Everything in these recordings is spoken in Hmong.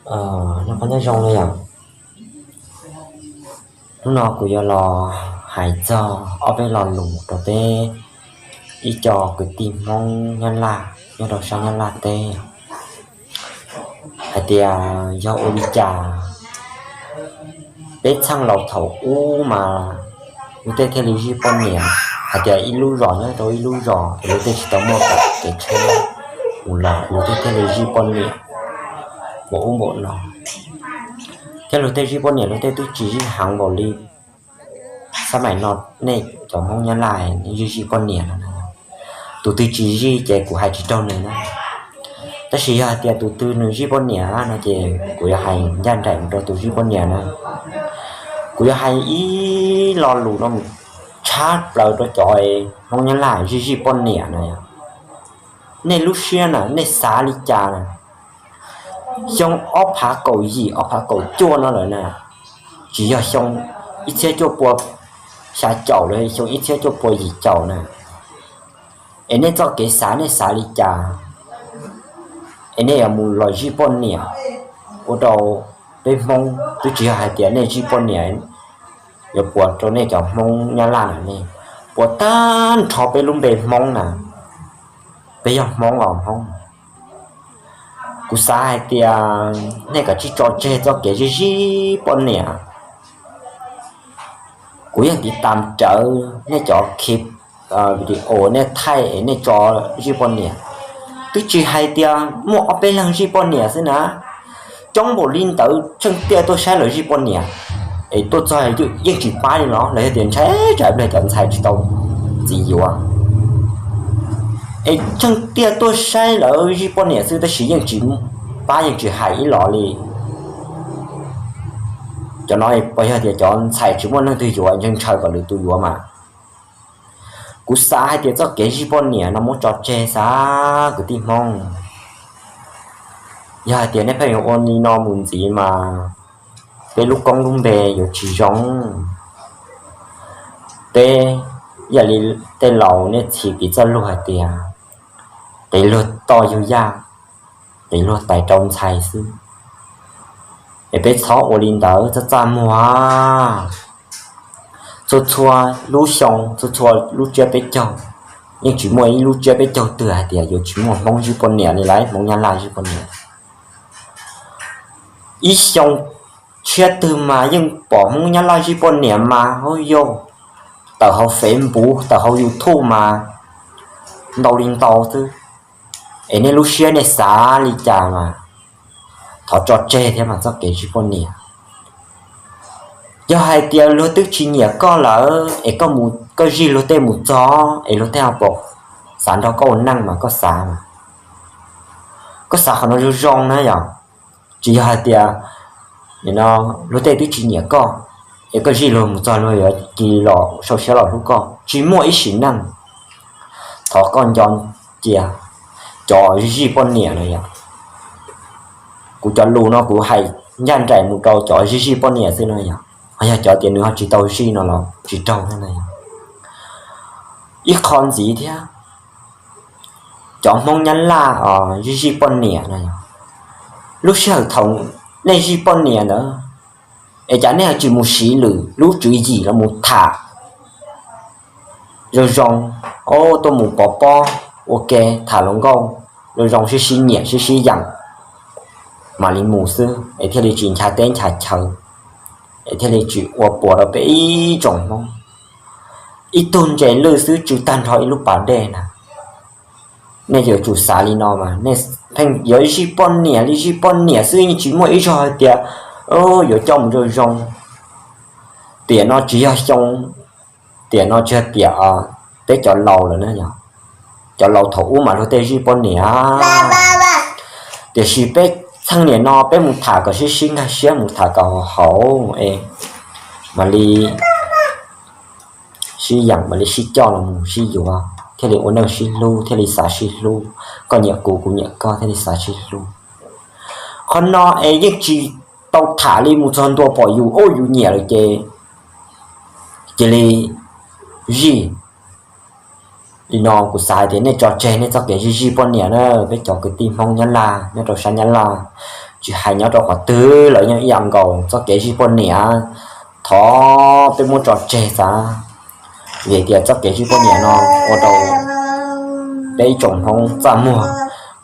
Noj qab nyob zoo na yom. Hnub no kuv yuav los hais txog ob peb lo lus rau peb ib co kwv tij Hmoob Nyab Laj nyob rau sab Nyab Laj teb hais tias yog ua li cas peb txheej laus thaum ub mas luag tej thiaj li zij poj niam, hais tias ib lub zos nyob rau ib lub zos es luag tej tsis tau muaj kev tsheb mus los luag tej thiaj li zij poj niam npaum ub npaum no, thiab luag tej zij poj niam luag tej twb tsis zij heev npaum li xab maim no nej cov Hmoob Nyab Laj zij zij poj niam no. Tus twg tsis zij ces kuv hais tsis raug nws na. Tab sis yog hais tias tus twg nws zij poj niam no ces kuv yuav hais ncaj nraim mus rau tus zij poj niam na. Kuv yuav hais ib lo lus no mus tshab plaws rau cov Hmoob Nyab Laj zij zij poj niam na. Nej lub siab na nej xav li cas na? Xyoo ob phav kaum yim ob phav kaum cuaj no lawm na, tsis yog xyoo ib txhiab cuaj pua xya caum los xyoo ib txhiab cuaj pua yim caum na, es nej txoj kev xav nej xav li cas? Es nej yuav mus los zij poj niam, ua rau peb Hmoob twb tsis yog hais tias nej zij poj niam yuav puas rau nej cov Hmoob Nyab Laj na, nej puas tag nrho peb lub npe Hmoob na. Peb yog Hmoob los Hmoob, kuv xav hais tias nej kav tsij tso tseg txoj kev zij zij poj niam. Kuv yeej tiv tam rawv nej cov clip video nej thaij es nej tso zij poj niam, twb tsis hais tias muaj ob peb leeg zij poj niam xwb na, coob npaum li ntawd tsheej tiaj tuaj saib lawv zij poj niam, es tuaj txog yeej tsis pab li los los yog tias ntshai tsam ib pliag cov ntxhais tsis tau txiv yuav, es tsheej tiaj tuaj saib lawv zij poj niam xwb tab sis yeej tsis pab yeej tsis hais ib los li. Cov no puas yog tias cov ntxhais tsis muaj leej twg yuav ntshe ntshaw kom lwm tus yuav mas. Kuv xav hais tias txoj kev zij poj niam no muab tso tseg xwb kwv tij Hmoob. Yog hais tias nej pheej yuav ua li no mus ntxiv mas peb lub koob lub npe yuav tsis zoo. Peb yam li tej laus nej txhis piv txoj lus hais tias qiv luag toj yug yaj, qiv luag tais rau ntxhais xwb. Es peb txhob ua li ntawd, txaj txaj muag. Txhua txhua lub xyoo, txhua txhua lub tsiab peb caug, yeej tsis muaj ib lub tsiab peb caug twg hais tias yuav tsis muaj Hmoob zij poj niam li lauj, Hmoob Nyab Laj zij poj niam. Ib xyoo tshiab twg mas yeej pom Hmoob Nyab Laj zij poj niam mas hauj yauj, tawm hauv Facebook tawm hauv YouTube mas ntau li ntau xwb. Es nej lub siab nej xav li cas mas thov tso tseg thiab mas txoj kev zij poj niam. Yog hais tias luag twb tsis nyiam koj lawm es koj zij luag tej mus txog es luag tej ho pom xav nrog koj ua neej mas koj xav mas, koj xav qhov no zoo zoo na yom. Tsis yog hais tias luag tej twb tsis nyiam koj es koj zij luag mus txog luag yuav cia li los sau siab los hlub koj, tsis muaj ib sim neej. Thov koj nco cia cov zij poj niam no yom. Kuv cov lus no kuv hais ncaj nraim mus rau cov zij zij poj niam xwb no yom, ho yog cov tias nws ho tsis tau zij no los tsis raug thiab no yom. Ib qho ntxiv thiab, cov Hmoob Nyab Laj zij zij poj niam no yom, lub sij hawm thaum nej zij poj niam ntawd es cas nej ho tsis mus siv lwm lub tswv yim los mus tham zoo zoo, tuaj mus pov pob ua ke tham hluas nkauj zoo zoo sib sib nyiam sib sib yeem mam li mus xwb es thiaj li tsis ncha teb ncha chaw, es thiaj li tsis ua puas rau peb ib tsoom Hmoob. Ib tug ntses lwj xwb tsw tag nrho ib lub pas dej na. Nej yuav tsum xav li no mas nej pheej yuav zij poj niam li zij poj niam xwb, yeej tsis muaj ib zaug hais tias yuav coj mus zoo zoo. Tiam no tsis yog xyoo, tiam no tsis yog tiam peb cov laus lawm na yom. Cov laus thaum ub mas luag tej zij poj niam, tiam sis peb txheej niam no peb mus tham kom sib sib nkag siab, mus tham kom haum haum es mam li sib yeem, mam li sib coj los mus sib yuav thiaj li ua neej sib hlub, thiaj li xav sib hlub. Koj nyiam kuv, kuv nyiam koj, thiaj li xav sib hlub. Qhov no es yeej tsis tau tham li, mus txog ntua pom yus ua yus nyiam lawm ces cia li zij. Li no kuv xav hais tias nej tso tseg nej txoj kev zij zij poj niam na, peb cov kwv tij Hmoob Nyab Laj nyob rau sab Nyab Laj. Tsis hais nyob rau qhov twg los yeej ib yam nkaus, txoj kev zij poj niam thov peb muab tso tseg xav. Vim tias txoj kev zij poj niam no ua rau peb ib tsoom Hmoob txaj muag.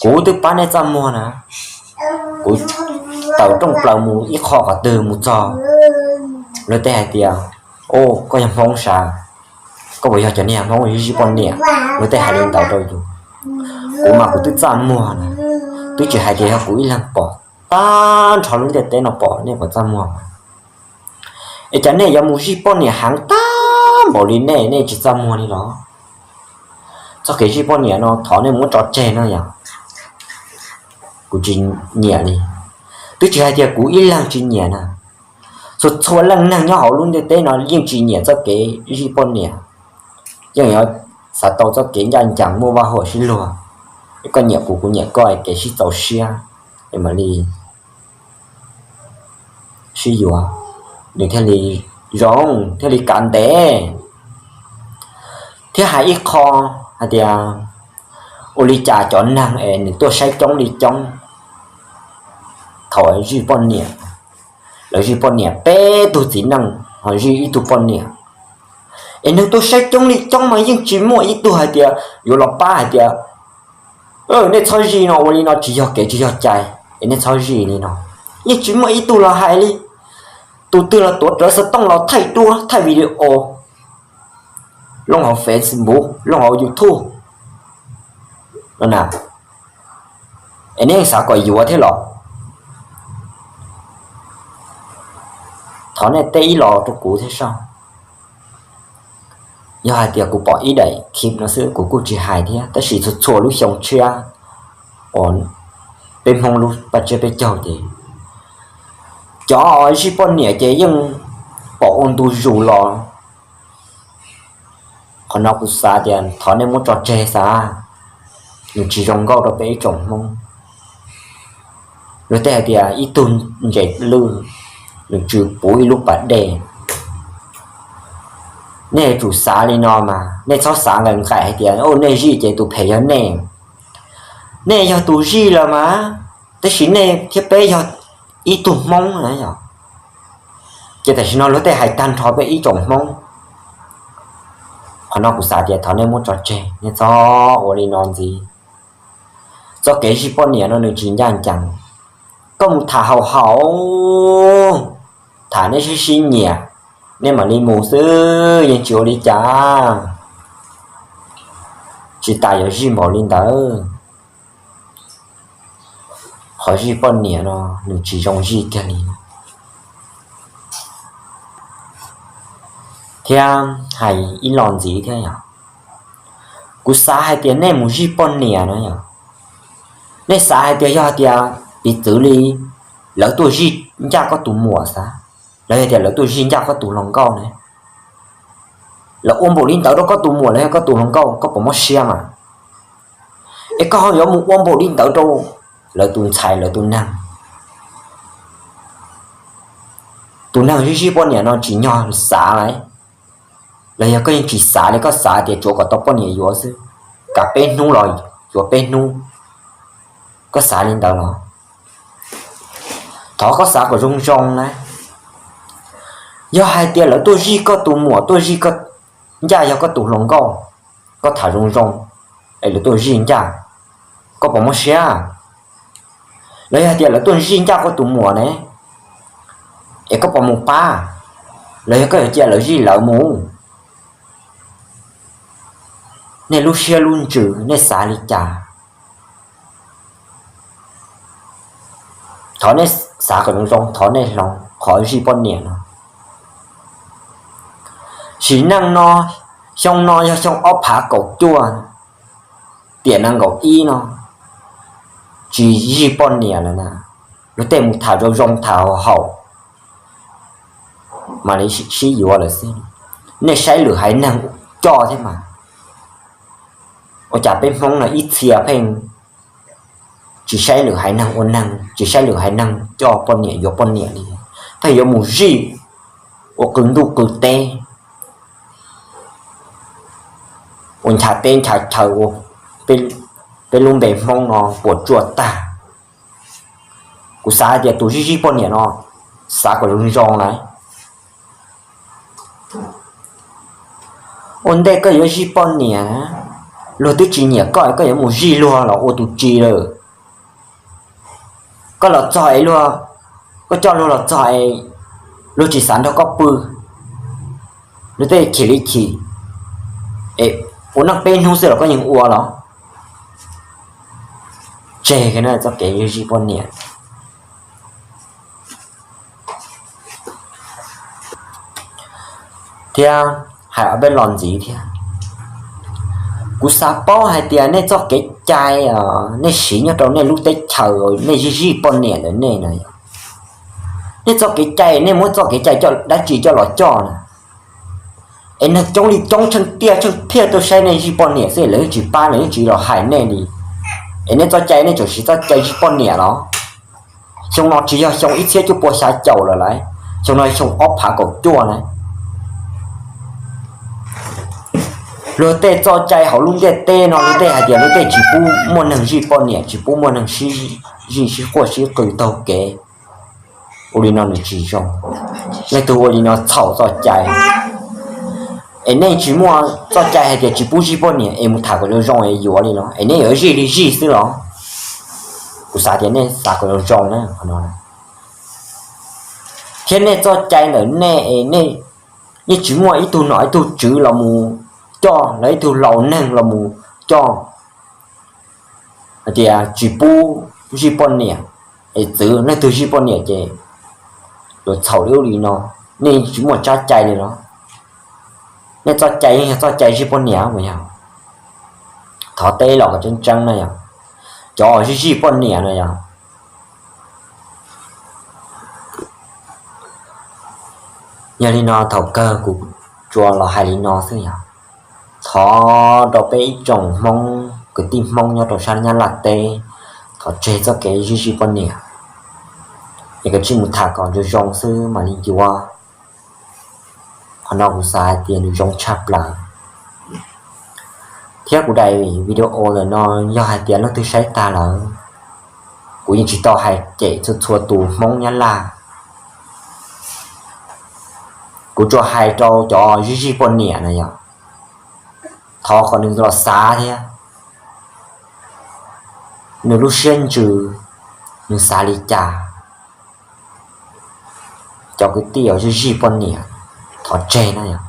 Kuv twb pab nej txaj muag na, kuv tawm rooj plaws mus ib qho qhov twg mus txog, luag tej hais tias, o, koj yog Hmoob sav, koj puas yog cov niag Hmoob zij poj niam? Luag tej hais li ntawd rau yus. Kuv mas kuv twb txaj muag na, twb tsis hais tias yog kuv ib leeg pom, tag nrho lub ntiaj teb no pom nej puas txaj muag? Es cas nej yuav mus zij poj niam heev tag npaum li nej, nej tsis txaj muag li los? Txoj kev zij poj niam no thov nej muab tso tseg no yog kuv tsis nyiam li. Twb tsis hais tias kuv ib leeg tsis nyiam na, txhua txhua leej neeg nyob hauv lub ntiaj teb no yeej tsis nyiam txoj kev zij poj niam. Yeej yuav xav tau txoj kev ncaj ncees muaj vaj huam sib luag. Koj nyiam kuv, kuv nyiam koj, kev sib txaus siab es mam li sib yuav, nws thiaj li zoo, thiaj li kav ntev. Thiab hais ib qho hais tias, ua li cas cov neeg es nws tuaj saib coob li coob thaum zij poj niam, lawv zij poj niam peb tug txiv neej ho zij ib tug poj niam, es neeg tuaj saib coob li coob mas yeej tsis muaj ib tug hais tias yuav los pab hais tias, nej txhob zij no, ua li no tsis yog kev tsis yog cai, es nej txhob zij li no. Yeej tsis muaj ib tug los hais li. Tus twg los tuav rawv xov tooj los thaij duab thaij video, looj hauv Facebook, looj hauv YouTube no na. Es nej xav kom yuav thiab los? Thov nej teb ib los rau kuv thiab soj. Yog hais tias kuv pom ib daim clip no xwb kuv kuj tsis hais thiab, tab sis txhua txhua lub xyoo tshiab uas peb Hmoob lub paj tsiab peb caug ces cov zij poj niam ces yeej pom ua ntu zus los. Qhov no kuv xav tias thov nej muab tso tseg xav, nws tsis zoo nkauj rau peb ib tsoom Hmoob. Luag tej hais tias ib tug ntses lwj, nws tsw puv ib lub pas dej. Nej yuav tsum xav li no mas, nej txhob xav nqaim nqaim hais tias, o, nej zij ces tus phem yog nej. Nej yog tus zij los mas, tab sis nej thiab peb yog ib tug Hmoob na yog. Ces tam sim no luag tej hais tag nrho peb ib tsoom Hmoob. Qhov no kuv xav tias thov nej muab tso tseg, nej txhob ua li no ntxiv. Txoj kev zij poj niam no nws tsis ncaj ncees. Koj mus tham haum haum, tham nej sib sib nyiam, nej mam li mus xwb, yeej tsis ua li cas. Tsis tas yuav zij npaum li ntawd. Qhov zij poj niam no nws tsis zoo zij kiag li. Thiab hais ib lo ntxiv thiab yog, kuv xav hais tias nej mus zij poj niam no yog, nej xav hais tias yog hais tias piv txwv li lawv tuaj zij ncaj koj tus muam xav, los yog tias lawv tuaj zij ncaj koj tus hluas nkauj ne, lawv ua npaum li ntawd rau koj tus muam los yog koj tus hluas nkauj, koj puas mob siab mas? Es koj ho yuav mus ua npaum li ntawd rau lawv tus ntxhais lawv tus neeg. Tus neeg zij zij poj niam no tsim nyog xav lawm, los yog koj yeej tsis xav li, koj xav tias tsuav kom tau poj niam yuav xwb, kav peb hnub los yuav peb hnub, koj xav li ntawd los? Thov koj xav kom zoo zoo na. Yog hais tias lawv tuaj zij koj tus muam, tuaj zij koj ncaj yog koj tus hluas nkauj, koj tham zoo zoo, es lawv tuaj zij ncaj, koj puas mob siab? Los yog hais tias lawv tuaj zij ncaj koj tus muam ne, es koj puas mus pab? Los yog koj yuav cia lawv zij lawv mus? Nej lub siab lub ntsws nej xav li cas? Thov nej xav kom zoo zoo, thov nej hloov qhov zij poj niam no. Sim neej no, xyoo no yog xyoo ob phav kaum cuaj, tiam nees nkaum ib no, tsis zij poj niam lawm na. Luag tej mus tham zoo zoo tham haum haum, mam li sib yuav lawm xwb. Nej saib lwm haiv neeg coj thiab mas. Ua cas peb Hmoob no ib txhia pheej tsis saib lwm haiv neeg ua neeg, tsis saib lwm haiv neeg coj poj niam yuav poj niam li, pheej yuav mus zij ua qw ntuj qw teb, ua ncha teb ncha chaw ua peb lub npe Hmoob no puas tsuaj tag. Kuv xav hais tias tus zij zij poj niam no xav kom zoo zoo lawm. Ua ntej koj yuav zij poj niam, luag twb tsis nyiam koj, koj yuav mus zij luag los ua tus tsis lawm. Koj los txog es luag, koj coj luag los txog es luag tsis xav nrog koj pw, luag tej chim li chim, es ua neej peb hnub xwb los koj yeej ua los? Tseg txoj kev zij poj niam. Thiab hais ob peb lo ntxiv thiab, kuv xav paub hais tias nej txoj kev cai nej siv nyob rau nej lub teb chaws nej zij zij poj niam ntawm nej na yog, nej txoj kev cai nej muab txoj kev cai dab tsi coj los coj na? Es neeg coob li coob tsheej tiaj tsheej phiaj tuaj saib nej zij poj niam xwb lawv yeej tsis pab, lawv yeej tsis los hais nej li. Es nej txoj cai nej tseem siv txoj cai zij poj niam los? Xyoo no tsis yog xyoo ib txhiab cuaj pua xya caum lawm lauj, xyoo no xyoo ob phav kaum cuaj na. Luag tej txoj cai hauv lub ntiaj teb no luag tej hais tias luag tej tsis pub muaj neeg zij poj niam, tsis pub muaj neeg sib zij sib quaj sib qw taug kev. Ua li no nws tsis zoo. Leej twg ua li no txhaum txoj cai. Es nej tsis muaj txoj cai hais tias tsis pub zij poj niam es mus tham kom zoo zoo es yuav li los? Es nej yuav zij li zij xwb los? Kuv xav tias nej xav kom zoo zoo na qhov no. Thiab nej txoj cai ntawm nej es nej yeej tsis muaj ib tug nom ib tug tswv los mus coj, los ib tug laus neeg los mus coj hais tias tsis pub zij poj niam, es txwv leej twg zij poj niam ces yuav txhaum li ub li no. Nej tsis muaj tsab cai li los? Nej txoj cai yeej yog txoj cai zij poj niam mas yog. Thov teb los kom tseeb tseeb na yog, cov zij zij poj niam na yog. Yog li no thaum kawg kuv tsuas los hais li no xwb yog, thov rau peb ib tsoom Hmoob kwv tij Hmoob nyob rau sab Nyab Laj teb, thov tseg txoj kev zij zij poj niam, es kav tsij mus tham kom zoo zoo xwb mam li yuav. Qhov no kuv xav hais tias nws zoo tshaj plaws. Thiab kuv daim video ntawm no yog hais tias leej twg saib tag lawm, kuv yeej tsis tau hais cem txhua txhua tus Hmoob Nyab Laj. Kuv tsuas hais rau cov zij zij poj niam na yog, thov kom nws los xav thiab, nws lub siab ntsws, nws xav li cas. Cov kwv tij uas zij zij poj niam, thov tseg na yog.